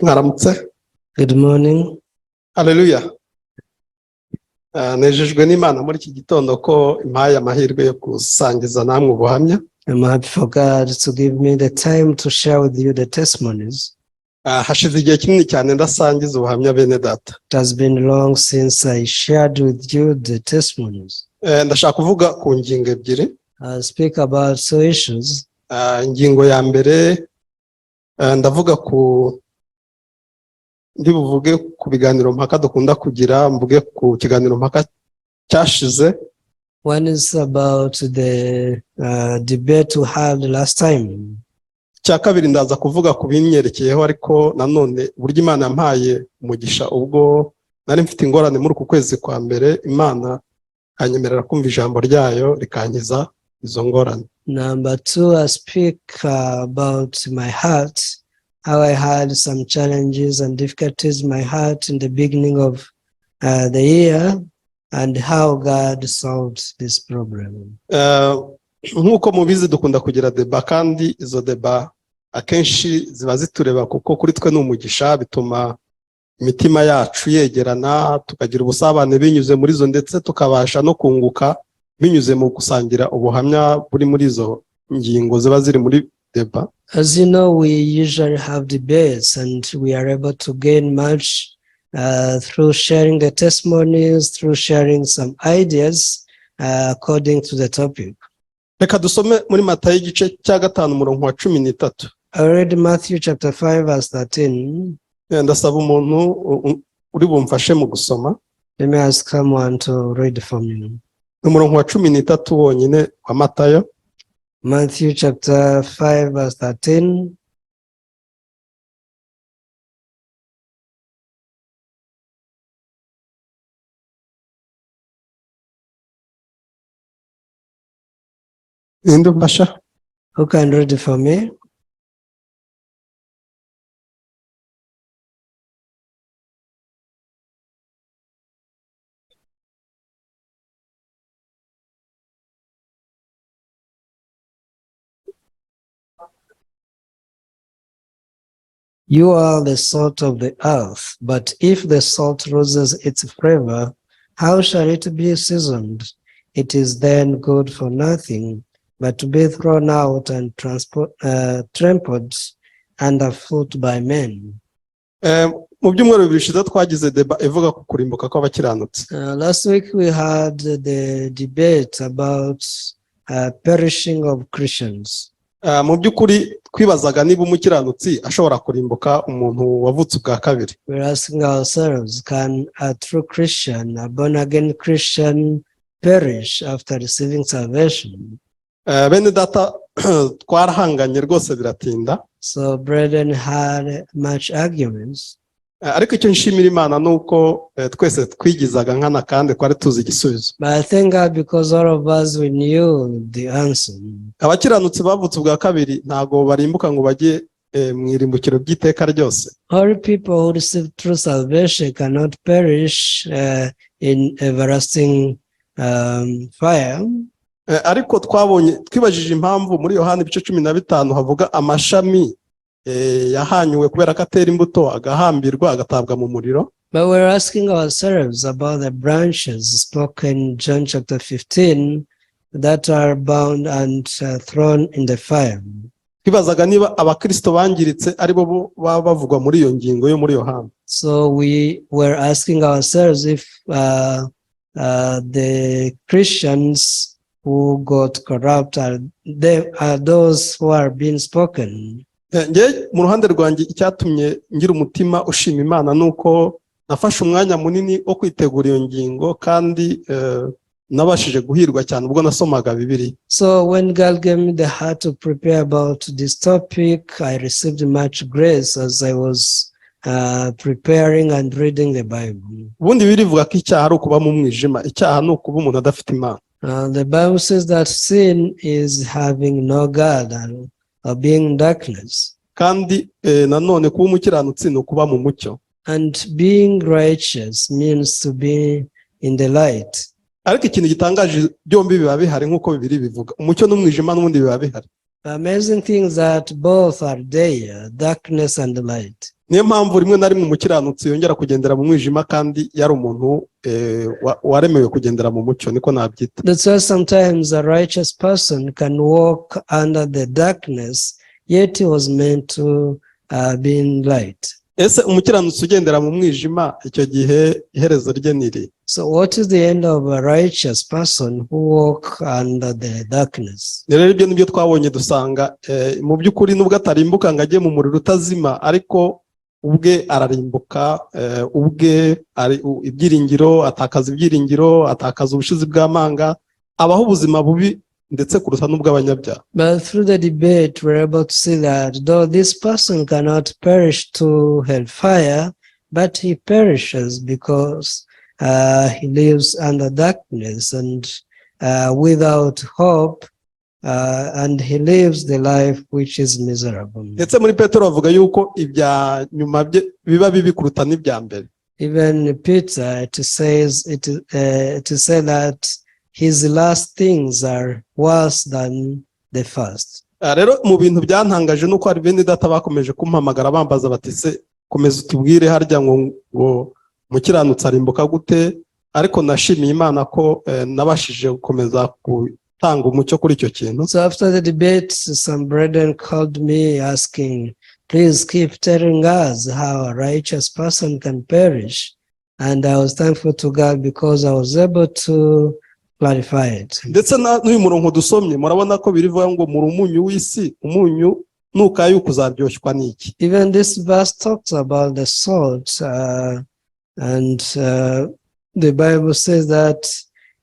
Mwaramutse. Good morning. Haleluya. Nejejwe n'Imana muri iki gitondo ko impaye amahirwe yo gusangiza namwe ubuhamya. I'm happy for God to give me the time to share with you the testimonies. Hashize igihe kinini cyane ndasangiza ubuhamya, bene data. It has been long since I shared with you the testimonies. Ndashaka kuvuga ku ngingo ebyiri. I'll speak about two issues. Ingingo ya mbere, ndavuga ku ndi buvuge ku biganiro mpaka dukunda kugira, mvuge ku kiganiro mpaka cyashize. One is about the debate we had last time. Icya kabiri, ndaza kuvuga ku binyerekeyeho, ariko nanone uburyo Imana yampaye umugisha ubwo nari mfite ingorane muri uku kwezi kwa mbere, Imana ikanyemerera kumva ijambo ryayo rikankiza izo ngorane. Number two, I speak about my heart, how I had some challenges and difficulties in my heart in the beginning of the year, and how God solved this problem. Nk'uko mubizi, dukunda kugira débat, kandi izo débat akenshi ziba zitureba, kuko kuri twe ni umugisha, bituma imitima yacu yegerana, tukagira ubusabane binyuze muri zo, ndetse tukabasha no kunguka binyuze mu gusangira ubuhamya buri muri izo ngingo ziba ziri muri débat. As you know, we usually have debates and we are able to gain much through sharing the testimonies, through sharing some ideas according to the topic. Reka dusome muri Matayo igice cya 5, umurongo wa 13. I read Matthew chapter 5, verse 13. Ndasaba umuntu uri bumfashe mu gusoma. Let me ask someone to read for me. Ni umurongo wa 13 wonyine wa Matayo. Matthew chapter 5, verse 13. Ninde umfasha? Who can read it for me? You are the salt of the earth, but if the salt loses its flavor, how shall it be seasoned? It is then good for nothing but to be thrown out and trampled underfoot by men. Mu byumweru 2 bishize twagize débat ivuga ku kurimbuka kw'abakiranutsi. Last week we had the debate about perishing of Christians. Mu by'ukuri twibazaga niba umukiranutsi ashobora kurimbuka, umuntu wavutse ubwa kabiri. We're asking ourselves, can a true Christian, a born again Christian, perish after receiving salvation? Bene data, twarahanganye rwose biratinda. So brethren had much arguments. Ariko icyo nshimira Imana ni uko twese twigizaga nkana kandi twari tuzi igisubizo. But I thank God because all of us, we knew the answer. Abakiranutsi bavutse ubwa kabiri ntabwo barimbuka ngo bajye mu irimbukiro ry'iteka ryose. All people who receive true salvation cannot perish in everlasting fire. Ariko twabonye, twibajije impamvu muri Yohani ibice 15 havuga amashami yahanyuwe kubera ko atera imbuto, agahambirwa, agatabwa mu muriro. But we're asking ourselves about the branches spoken in John chapter 15 that are bound and thrown in the fire. Twibazaga niba abakristo bangiritse ari bo baba bavugwa muri iyo ngingo yo muri Yohana. So we were asking ourselves if the Christians who got corrupt are those who are being spoken. Njye mu ruhande rwanjye, icyatumye ngira umutima ushima Imana ni uko nafashe umwanya munini wo kwitegura iyo ngingo, kandi nabashije guhirwa cyane ubwo nasomaga Bibiliya. So when God gave me the heart to prepare about this topic, I received much grace as I was preparing and reading the Bible. Ubundi Bibiliya ivuga ko icyaha ari ukuba mu mwijima, icyaha ni ukuba umuntu adafite Imana. The Bible says that sin is having no God and being in darkness. Kandi nanone kuba umukiranutsi ni ukuba mu mucyo. And being righteous means to be in the light. Ariko ikintu gitangaje, byombi biba bihari nk'uko Bibiliya bivuga, umucyo n'umwijima n'ubundi biba bihari. The amazing thing is that both are there, darkness and light. Niyo mpamvu rimwe na rimwe umukiranutsi yongera kugendera mu mwijima kandi yari umuntu waremewe kugendera mu mucyo, niko nabyita. That's why sometimes a righteous person can walk under the darkness, yet he was meant to be in light. Ese umukiranutsi ugendera mu mwijima, icyo gihe iherezo rye ni iri? So what is the end of a righteous person who walk under the darkness? Rero ibyo nibyo twabonye, dusanga mu by'ukuri nubwo atarimbuka ngo ajye mu muriro utazima, ariko ubwe ararimbuka, ubwe ibyiringiro atakaza, ibyiringiro atakaza, ubushizi bw'amanga, abaho ubuzima bubi ndetse kuruta n'ubw'abanyabyaha. But through the debate, we're able to see that though this person cannot perish to hellfire, but he perishes because he lives under darkness and without hope, and he lives the life which is miserable. Ndetse muri Petero bavuga yuko ibya nyuma bye biba bibi kuruta n'ibya mbere. Even Peter, it says it to say that his last things are worse than the first. Rero mu bintu byantangaje nuko hari bene data bakomeje kumpamagara bambaza bati: "Se komeza utubwire, harya ngo umukiranutsi arimbuka gute?" Ariko nashimiye Imana ko nabashije gukomeza gutanga umucyo kuri icyo kintu. So after the debate, some brethren called me asking, "Please keep telling us how a righteous person can perish." And I was thankful to God because I was able to clarify it. Ndetse n'uyu murongo dusomye, murabona ko birivuga ngo muri umunyu w'isi, umunyu nukayuka uzaryoshywa n'iki? Even this verse talks about the salt, and the Bible says that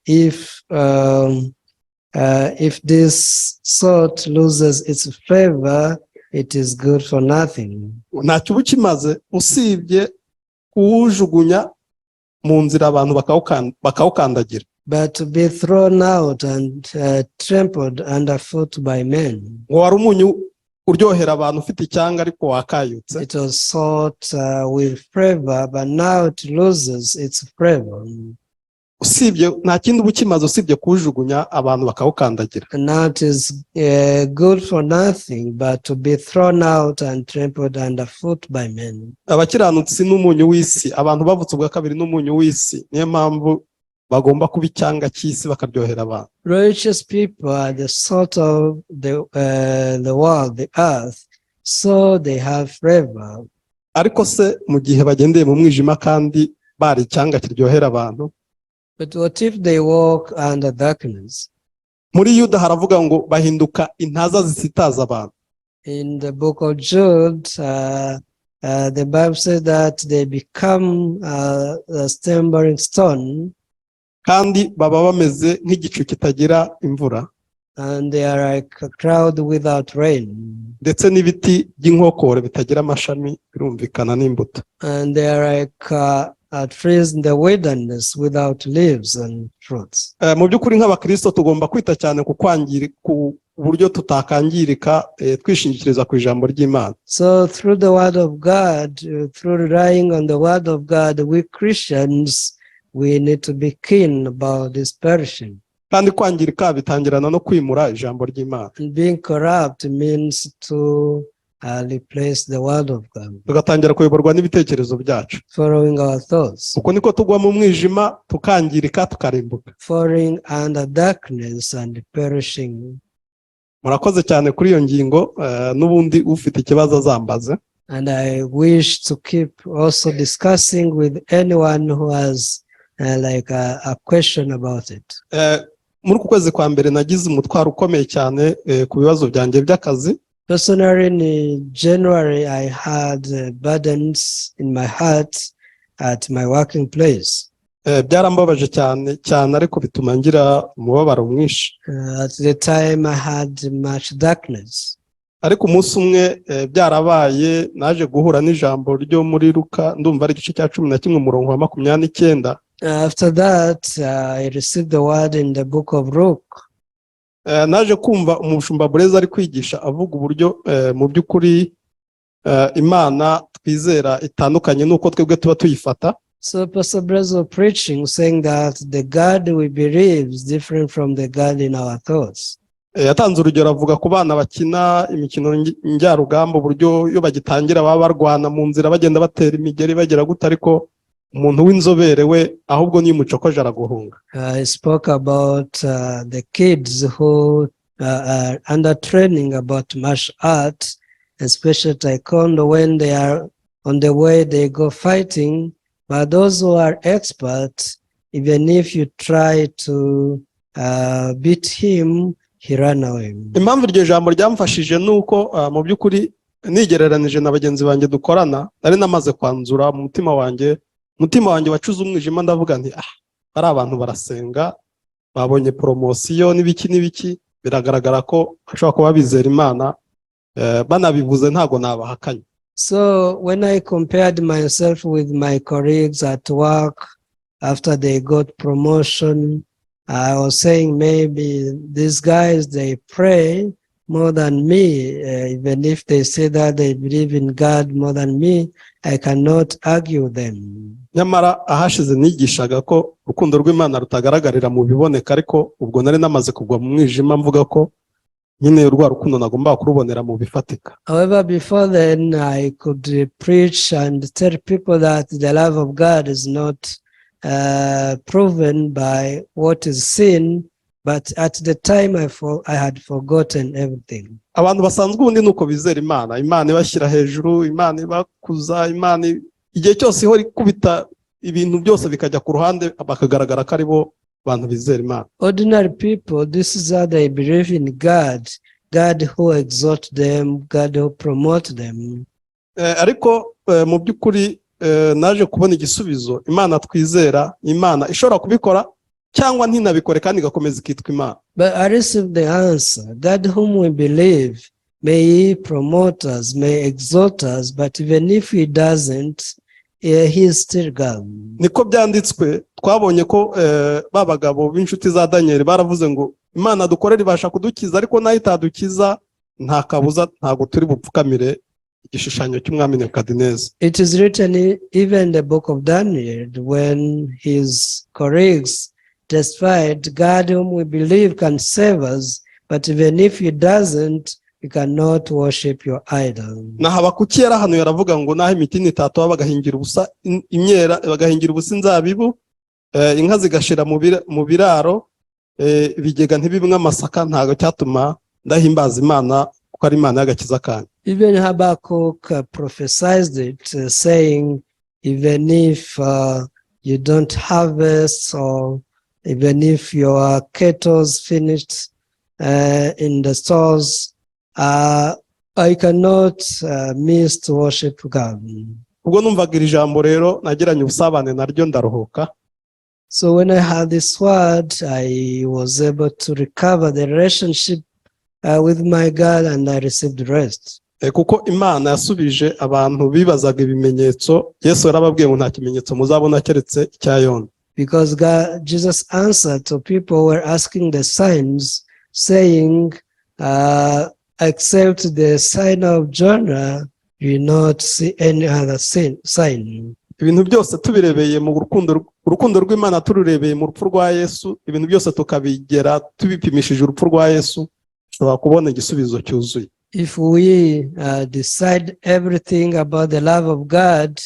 if this salt loses its flavor, it is good for nothing, Ntacyo uba ukimaze usibye kuwujugunya mu nzira, abantu bakawukandagira, but to be thrown out and trampled underfoot by men. Ngo wari umunyu uryohera abantu, ufite icyanga, ariko wakayutse. It was salt with flavor, but now it loses its flavor. Usibye nta kindi uba ukimaze usibye kuwujugunya, abantu bakawukandagira. And now it is good for nothing but to be thrown out and trampled underfoot by men. Abakiranutsi n'umunyu w'isi, abantu bavutse ubwa kabiri n'umunyu w'isi, niyo mpamvu bagomba kuba icyanga cy'isi, bakaryohera abantu. Righteous people are the salt of the world, the earth, so they have flavor. Ariko se mu gihe bagendeye mu mwijima kandi bari icyanga kiryohera abantu? But what if they walk under darkness? Muri Yuda haravuga ngo bahinduka intaza zisitaza abantu. In the book of Jude, the Bible says that they become a stumbling stone, kandi baba bameze nk'igicu kitagira imvura, and they are like a cloud without rain, ndetse n'ibiti by'inkokore bitagira amashami, birumvikana n'imbuto. And they are like trees in the wilderness without leaves and fruits. Mu by'ukuri nk'abakristo tugomba kwita cyane ku buryo tutakangirika, twishingikiriza ku ijambo ry'Imana. So through the word of God, through relying on the word of God, we Christians, we need to be keen about this perishing. Kandi kwangirika bitangirana no kwimura ijambo ry'Imana. And being corrupt means to replace the word of God, tugatangira kuyoborwa n'ibitekerezo byacu, following our thoughts, uko niko tugwa mu mwijima, tukangirika, tukarimbuka. Falling under darkness and perishing. Murakoze cyane kuri iyo ngingo, n'ubundi ufite ikibazo azambaze. And I wish to keep also discussing with anyone who has like a question about it. Muri uku kwezi kwa mbere nagize umutwaro ukomeye cyane ku bibazo byanjye by'akazi. Personally, in January, I had burdens in my heart at my working place. Byarambabaje cyane cyane, ariko bituma ngira umubabaro mwinshi. At the time, I had much darkness. Ariko umunsi umwe byarabaye, naje guhura n'ijambo ryo muri Luka, ndumva ari igice cya 11, umurongo wa 29. After that, I received the word in the book of Luke. Naje kumva umushumba Bureza ari kwigisha, avuga uburyo mu by'ukuri Imana twizera itandukanye n'uko twebwe tuba tuyifata. So Pastor Blaise was preaching, saying that the God we believe is different from the God in our thoughts. Yatanze urugero avuga ku bana bakina imikino njyarugamba, uburyo iyo bagitangira baba barwana mu nzira, bagenda batera imigeri, bagera gute, ariko umuntu w'inzobere we ahubwo niyo umucokoje araguhunga. I spoke about the kids who are under training about martial art, especially taekwondo. When they are on the way, they go fighting. But those who are experts, even if you try to beat him, he run away. Impamvu iryo jambo ryamfashije ni uko mu by'ukuri nigereranije na bagenzi banjye dukorana, nari namaze kwanzura mu mutima wanjye. Umutima wanjye wacuze umwijima, ndavuga nti: "Ah, bari abantu barasenga, babonye promotion n'ibiki n'ibiki, biragaragara ko bashobora kuba bizera Imana. Banabivuze ntabwo nabahakanye." So when I compared myself with my colleagues at work after they got promotion, I was saying maybe these guys, they pray more than me. Even if they say that they believe in God more than me, I cannot argue them. Nyamara ahashize nigishaga ko urukundo rw'Imana rutagaragarira mu biboneka, ariko ubwo nari namaze kugwa mu mwijima, mvuga ko nyine rwa rukundo nagombaga kurubonera mu bifatika. However, before then, I could preach and tell people that the love of God is not proven by what is seen, but at the time I had forgotten everything. Abantu basanzwe ubundi ni uko bizera Imana. Imana ibashyira hejuru, Imana ibakuza, Imana igihe cyose ihora ikubita ibintu byose bikajya ku ruhande, bakagaragara ko ari bo bantu bizera Imana. Ordinary people, this is how they believe in God, God who exalt them, God who promote them. Ariko mu by'ukuri naje kubona igisubizo. Imana twizera ni Imana ishobora kubikora cyangwa ntinabikore kandi igakomeza ikitwa Imana. But I received the answer. God whom we believe, may he promote us, may exalt us, but even if he doesn't, he is still God. Niko byanditswe. Twabonye ko ba bagabo b'inshuti za Daniyeli baravuze ngo: "Imana dukorera ibasha kudukiza, ariko nayo itadukiza, nta kabuza ntabwo turi bupfukamire igishushanyo cy'umwami Nebukadineza." It is written in even the book of Daniel, when his colleagues testified, "God whom we believe can save us, but even if he doesn't, we cannot worship your idol." Na Habakuki yarahanuye, aravuga ngo naho imitini itatoha, bagahingira ubusa imyera, bagahingira ubusa inzabibu, inka zigashira mu biraro, ibigega ntibimwe amasaka, ntabwo cyatuma ndahimbaza Imana, kuko ari Imana y'agakiza kanjye. Even Habakkuk prophesied it, saying, even if you don't harvest or even if your cattle's finished in the stores, I cannot miss to worship God. Ubwo numvaga iri jambo rero, nagiranye ubusabane naryo, ndaruhuka. So when I had this word, I was able to recover the relationship with my God and I received rest. Kuko Imana yasubije abantu bibazaga ibimenyetso. Yesu yarababwiye ngo nta kimenyetso muzabona keretse icya Yona. Because God, Jesus answered to people who were asking the signs, saying, "Except the sign of Jonah, you will not see any other sign." Ibintu byose tubirebeye mu rukundo, urukundo rw'Imana tururebeye mu rupfu rwa Yesu, ibintu byose tukabigera tubipimishije urupfu rwa Yesu, dushobora kubona igisubizo cyuzuye. If we decide everything about the love of God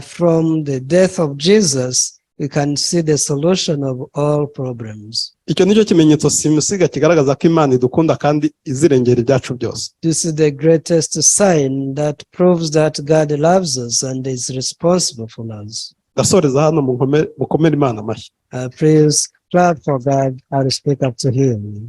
from the death of Jesus, we can see the solution of all problems. Icyo nicyo kimenyetso simusiga kigaragaza ko Imana idukunda kandi izirengera ibyacu byose. This is the greatest sign that proves that God loves us and is responsible for us. Ndasoreza hano, mukomere Imana amashyi. Please clap for God and speak up to Him.